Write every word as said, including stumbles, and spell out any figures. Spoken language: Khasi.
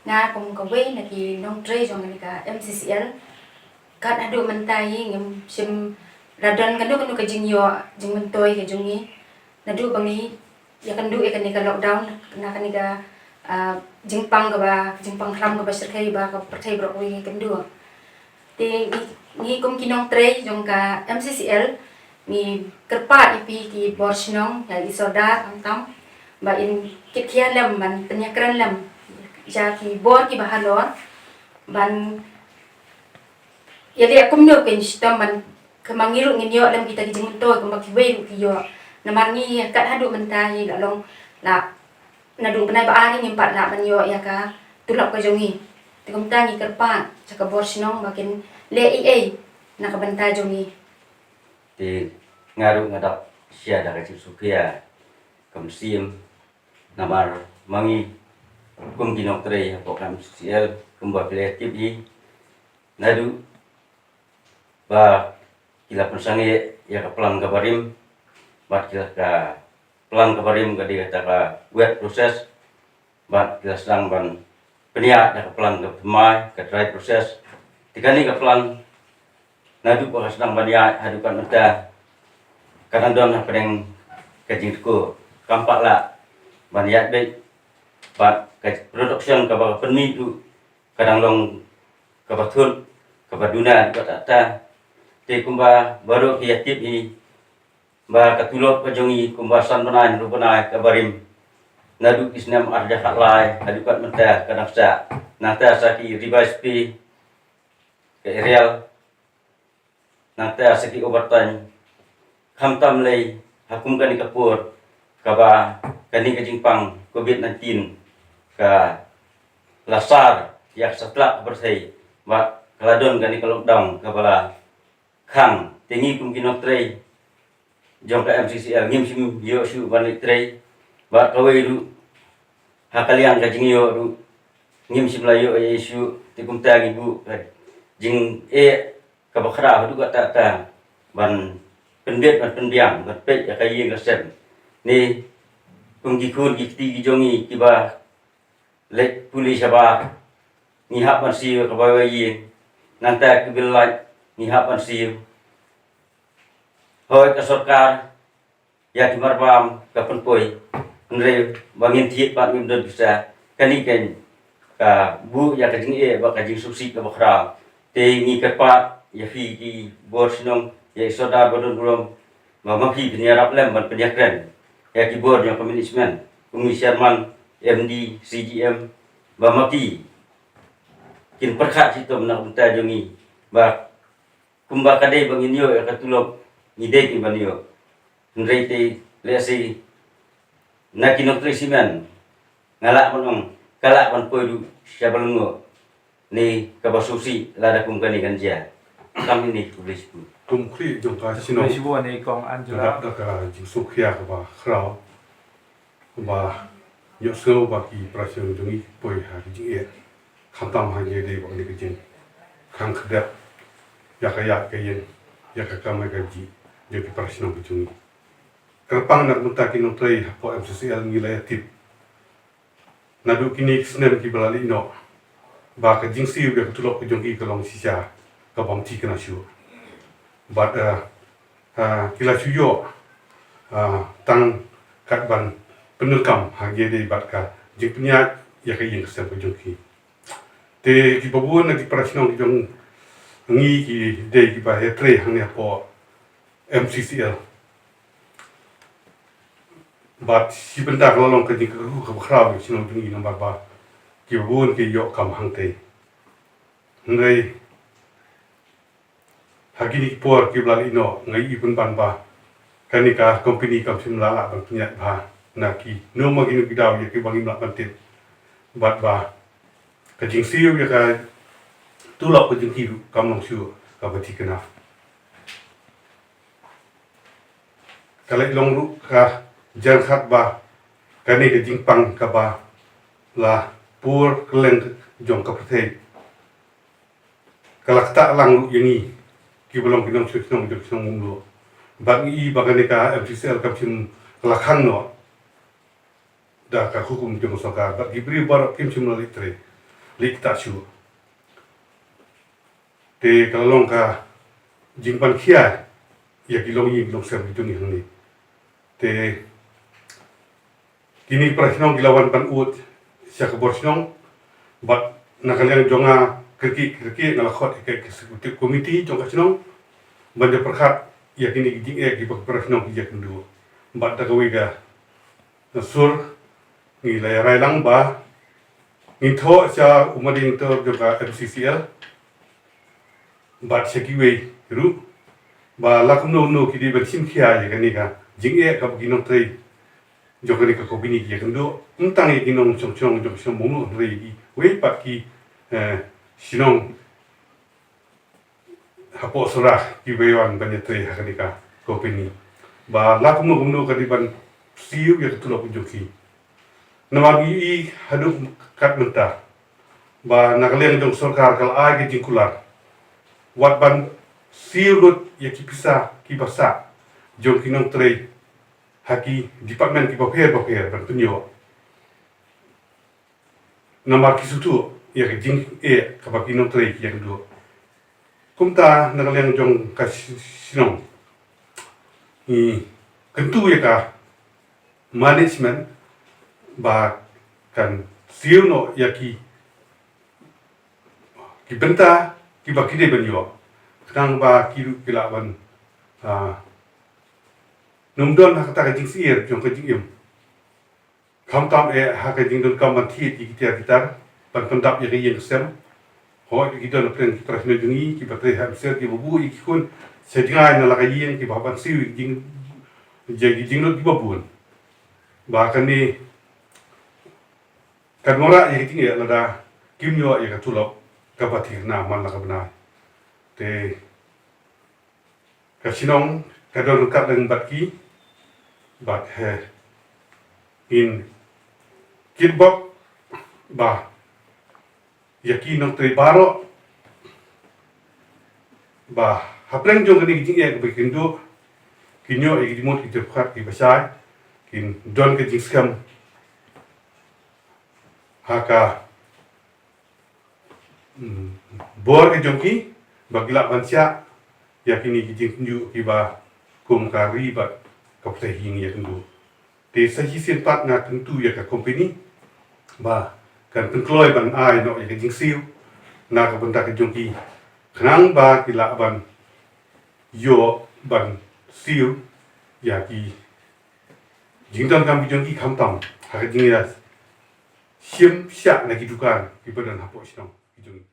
Nga kum kawei na ki nongtrei jong kane ka M C C L, kat haduh mynta hi ngim shym la don kano kano ka jingïoh jingmyntoi ka jong ngi. Naduh ba ngi ïakynduh ïa kane ka lockdown, na kane ka, ah, jingpang kaba, jingpang khlam kaba shyrkhei ba ka pyrthei baroh kawei ka ïakynduh. Te ngi, ngi kum ki nongtrei jong ka M C C L, ngi kyrpad ïa phi ki bor shnong, ïa i sordar khamtam, ba in kit khia lem ban pynïakren lem ïa ki bor kiba halor, ban ïaleh kumno kein shitom ban, kumba ngi ruh ngin ïoh lem kita ki jingmyntoi kumba kiwei ruh ki ïoh. Namar ngi kat haduh mynta ngi la long, la naduh bnai ba ar ngi ngim pat lah ban ïoh ïa ka tulop ka jong ngi. Te kumta ngi kyrpad sha ka bor shnong ba kin leh ei ei na ka bynta jong ngi. Te nga ruh nga dap share da ka jingsngewsih ka mynsiem, namar ma ngi kum ki nongtrei hapoh ka M C C L, kumba phi la tip hi, naduh ba ki la pynsangeh ïa ka plan kaba rim, bad ki la, ka plan kaba rim ka dei kata ka wet process, bad ki la sdang ban pynïaid da ka plan kaba thymmai, ka dry process. Te kane ka plan naduh ba ka sdang ban ïaid haduh kat mynta, ka dang don hapdeng ka jingtyrko, kam pat lah ban ïaid beit, bad ka production kaba ka pynmih ruh ka dang long kaba thut, kaba duna haduh katta katta. Te kumba baroh ki ïa tip hi, ba ka tulop ka jong ngi kumba san bnai hynriew bnai kaba rim, naduh ki snem ar hajar khatlai haduh kat mynta ka dang sah, nangta sa ki revised pay, ka arrear, nangta sa ki overtime. Khamtam lei ha kum kane ka por kaba kane ka jingpang covid nineteen ka la sar ïa ka satlak ka pyrthei, bad ka la don kane ka lockdown kaba la khang. Te ngi kum ki nongtrei jong ka M C C L ngim shym ïoh shuh ban leit trei, bad kawei ruh ha ka liang ka jingïoh ruh ngim shym la ïoh ei ei shuh. Te kumta ngi buh ka jingeh kaba khraw haduh katta katta ban pynbit ban pynbiang ban peit ïa ka ïing ka sem. Ni kum ki khun ki kti ki jong ngi kiba leit pule shabar, ngi hap ban siew ïa ka bai wai ïing, nangta ki bill light ngi hap ban siew. Hooid, ka sorkar ïa ki marbam ka pynpoi, hynrei ba ngin thied pat ngim don pisa. Kane kein ka buh ïa ka jingeh bad ka jingsngewsih kaba khraw. Te ngi kyrpad ïa phi ki bor shnong, ïa i sordar ba don burom, ba ma phi phin ïarap lem ban pynïakren ïa ki bor jong ka management, kum i chairman, M D, C G M, ba ma ki kin pyrkhat shitom na ka bynta jong ngi, ba kumba ka dei ba ngin ïoh ïa ka tulop, ngi dei kin ban ïoh. Hynrei te lehse na ki nongtrei cement, nga lah ban ong, ka lah ban poi ruh sha ba lyngngoh ne kaba sngewsih lada kum kane kan jia. Tang ine khublei shibun. Kum khlieh jong ka shnong, khublei shibun ïa i Kong Angela. Nga dap da ka jingsngewkhia kaba khraw, ba ïohsngew ba ki para shnong jong ngi ki poi ha ka jingeh, khamtam ha ngi dei ba kane ka jingkhang kdep ïa ka ïaid ka ïeng, ïa ka kamai kajih jong ki para shnong ka jong ngi. Kyrpang na ka bynta ki nongtrei hapoh M C C L ngi la ïa tip naduh kine ki snem kiba la leit noh ba ka jingsiew ïa ka tulop ka jong ki ka long shisha ka bym thikna shuh. Bad, ah, ah, ki la shu ïoh, ah, tang kat ban pyndonkam ha ngi dei bad ka jingpynïaid ïa ka ïing ka sem ka jong ki. Te kiba bun na ki para shnong ki jong ngi ki dei kiba ïatrei hangne hapoh M C C L. Bad shi bynta ka la long ka jingkyrkhu kaba khraw ïa ka shnong jong ngi namar ba kiba bun ki ïoh kam hangtei. Hynrei ha kine ki por kiba la leit noh nga ïohi pynban ba kane ka company kam shym la lah ban pynïaid bha na kino ma kino ki daw ïa kiba ngim lah ban tip. Bad ba ka jingsiew ïa ka tulop ka jong ki ruh kam long shuh kaba thikna. Ka leit long ruh ka jan khat ba kane ka jingpang kaba la pur kylleng jong ka pyrthei ka la ktah lang ruh ïa ngi kiba long ki nongshong shnong jong ka shnong Mawlai. Bad ngi i ba kane ka M C C L kam shym la khang noh da ka hukum jong ka sorkar, bad ki briew baroh kim shym la leit trei. leit ktah shuh. Te ka la long ka jingpynkhia ïa ki longïing longsem ki jong ngi hangne. Te kine ki para shnong ki la wan ban ud sha ka bor shnong, bad na ka liang jong nga kyrkieh kyrkieh nga la khot ïa ka executive committee jong ka shnong ban ïa pyrkhat ïa kine ki jingeh kiba ki para shnong ki ïakynduh. Bad da kawei ka sur ngi la ïa rai lang ba ngin thoh sha u madan tor jong ka M C C L bad sha kiwei ruh ba la kumno kumno ki dei ban shim khia ïa kane ka jingeh kaba ki nongtrei jong kane ka company ki ïakynduh, ym tang ïa ki nongshong shnong jong ka shnong Mawngluh hynrei ïa kiwei pat ki, eh, shnong hapoh Sohra kiba ïa wan ban ïatrei ha kane ka company. Ba la kumno kumno ka dei ban siew ïa ka tulop jong ki. Namar ngi ïohi haduh kat mynta ba na ka liang jong sorkar ka la ai ka jingkular wat ban siew lut ïa ki pisa kiba sah jong ki nongtrei ha ki department kiba pher bapher ban pynïoh. Namar ki sngewthuh ïa ka jingeh kaba ki nongtrei ki ïakynduh. Kumta na ka liang jong ka shi-, shnong ngi kyntu ïa ka management ba kan siew noh ïa ki, ki bynta kiba ki dei ban ïoh, khnang ba ki ruh ki lah ban, ah, nym don ha kata ka jingsyier jong ka jingim. Khamtam eh ha ka jingdonkam ban thied ïa ki tiar ki tar ban pyndap ïa ka ïing ka sem. Hooid ki don pyrshah ki para shnong jong ngi kiba trei ha M C L kiba buh ïa ki khun sha jngai na la ka ïing kiba hap ban siew ïa ki jing, ïa ki jinglut kiba bun. Ba kane kan wanrah ïa ka jingeh lada kim ïoh ïa ka tulop kaba thikna man la ka bnai. Te ka shnong ka don ryngkat lem bad ki, bad hi ngin kitbok ba ïa ki nongtrei baroh ba hapdeng jong kane ka jingeh kaba ki ïakynduh kin ïoh ïa ki jingmut ki jingpyrkhat kiba shai, kin don ka jingskhem ha ka mm, bor ka jong ki ba ki lah ban shah ïa kine ki jingtynjuh kiba kum ka ri bad ka pyrthei hi ngi ïakynduh. Te sa shisien pat nga kyntu ïa ka company ba kan pynkloi ban ai noh ïa ka jingsiew na ka bynta ka jong ki, khnang ba ki lah ban ïoh ban siew ïa ki jingdonkam ki jong ki, khamtam ha ka jingïa shim shah na ki dukan kiba don hapoh shnong ki jong ki.